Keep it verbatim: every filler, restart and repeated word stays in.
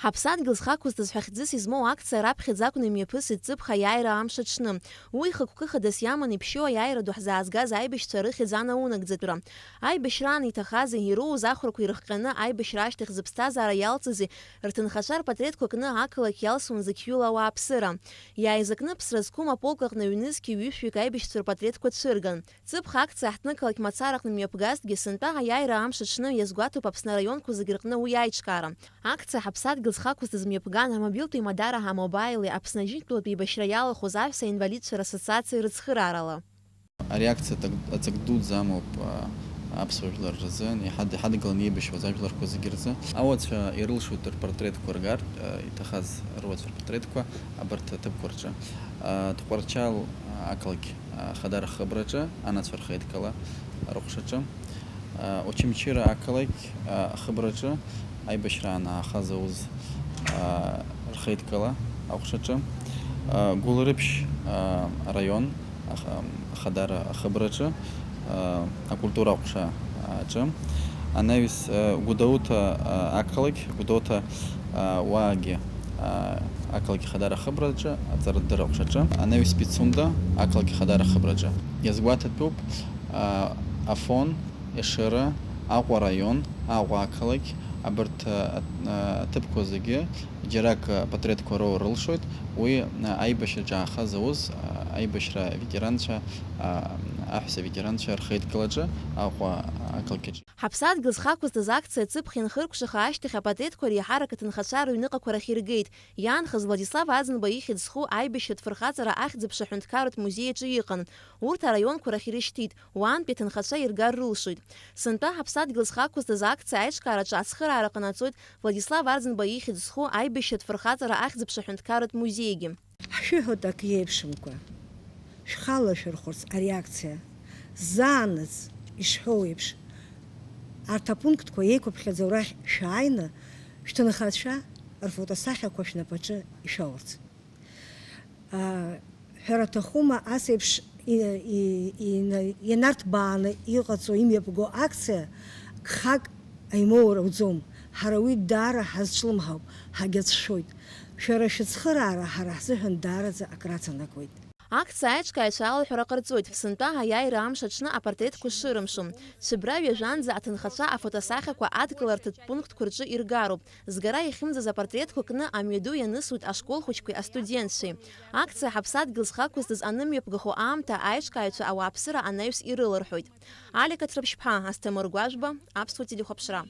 Ҳаԥсадгьыл зхы ақәызҵаз ҳәа хьӡыс измоу акциа раԥхьаӡа акәны имҩаԥысит Ҵыԥх аиааира амш аҽны. Уи хықәкы хадас иаман иԥшьоу аиааира ду ҳзаазгаз аибашьцәа рыхьӡ анаунагӡатәра. Аибашьраан иҭахази, ироуз ахәрақәа ирыхҟьаны аибашьра ашьҭахь зыԥсҭазаара иалҵызи рҭынхацәа рпатреҭқәа кны ақалақь иалсуан зықьҩыла ауааԥсыра. Иааизакны ԥсра зқәым аполк аҟны ҩнызқьи ҩышәҩык аибашьцәа рпатреҭқәа цәырган. Ҵыԥх акциа ҳҭнықалақь мацараҟны мҩаԥгазҭгьы, сынтәа аиааира амш аҽны иазгәаҭоуп Аԥсны араионқәа зегьы рҟны уи аиҿкаара. Акциа ҳаԥсадгьыл зхы ақәызҵаз мҩаԥган амобилтә еимадара ҳамобаили Аԥсны аџьынџьтәылатә еибашьра иалахәыз аҳәса инвалидцәа рассоциациеи рыцхыраарала. Ари акциа аҵак-, аҵак дуӡӡа амоуп, а, аԥсуа жәлар рзын, иҳад-, иҳадгыланы еибашьуаз ажәларқәа зегьы рзы. Ауацәа ирылшоит рпортретқәа ргартә, а, иҭахаз руацәа рпортретқәа абарҭ аҭыԥқәа рҿы. А, Тҟәарчал, а, ақалақь, а, Ахадара ахыбраҿы, анацәа рхеидкыла рыхәшаҿы. А, Очамчыра ақалақь, а, ахыбраҿы аибашьраан ааха зауз, а, рхеидкыла аҟәшаҿы. А, Гәылрыԥшь, а, араион аха-, Ахадара ахыбраҿы, а, акультура аҟәша аҿы. Анаҩс, а, Гәдоуҭа, а, ақалақь, Гәдоуҭа, а, уаагьы, а, ақалақь Ахадара ахыбраҿы, аҵарадырра аҟәшаҿы. Анаҩс Пицунда ақалақь Ахадара ахыбраҿы. Иазгәаҭатәуп, а, Афон, Ешыра, Аҟәа араион, Аҟәа ақалақь, абарҭ, а, а, аҭыԥқәа зегьы џьарак, а, патреҭқәа роур рылшоит, уи, а, аибашьраҿы ааха зауз, а, аибашьра аветеранцәа, а, аҳәса аветеранцәа рхеидкылаҿы Аҟәа ақалақь аҿы. Ҳаԥсадгьыл зхы ақәызҵаз акциа Ҵыԥх ианхыркәшаха ашьҭахь апатреҭқәа реиҳарак аҭынхацәа рыҩныҟақәа рахь иргеит. Иаанхаз Владислав Аӡынба ихьӡ зху аибашьратә фырхаҵара ахьӡ-аԥша аҳәынҭқарратә музеи аҿы иҟан. Урҭ араионқәа рахь ирышьҭит, уаантәи аҭынхацәа иргар рылшоит. Сынтәа ҳаԥсадгьыл зхы ақәызҵаз акциа аиҿкаараҿы ацхыраара ҟанаҵоит Владислав Аӡынба ихьӡ зху аибашьратә фырхаҵара ахьӡ-аԥша аҳәынҭқарратә музеигьы. Ҳшәыҳәоит акы иеиԥшымкәа. Шәхала шәырхәырц ари акциа. Заанаҵ ишҳәоу еиԥш, арҭ апунктқәа еиқәыԥхьаӡоу рахь шәааины, шәҭынхацәа рфотосахьақәа шәнапаҿы ишәоурц. Аа, ҳәара аҭахума, ас еиԥш и-, и-, ина-, ианарҭбааны иҟаҵоу имҩаԥго акциа гхак аимоур ауӡом. Ҳара уи даара ҳазҿлымҳауп, ҳагьацәшәоит. Шәара шәыцхыраара ҳара ҳзыҳәан даараӡа акраҵанакуеит. Акциа аиҿкааҩцәа алҳәара ҟарҵоит, сынтәа аиааира амш аҽны апортретқәа шырымшо. Цәыббра ҩажәанӡа аҭынхацәа афотосахьақәа адкыларҭатә пунктқәа рҿы иргароуп. Згара иахьымӡаз апортретқәа кны амҩаду ианысуеит ашкол хәыҷқәеи астудентцәеи. Акциа ҳаԥсадгьыл зхы ақәызҵаз анымҩаԥгахо аамҭа аиҿкааҩцәа ауааԥсыра анаҩс ирыларҳәоит. Алика Ҭрыԥшьԥҳа, Асҭамыр Гәажәба, Аԥсуа телехәаԥшра.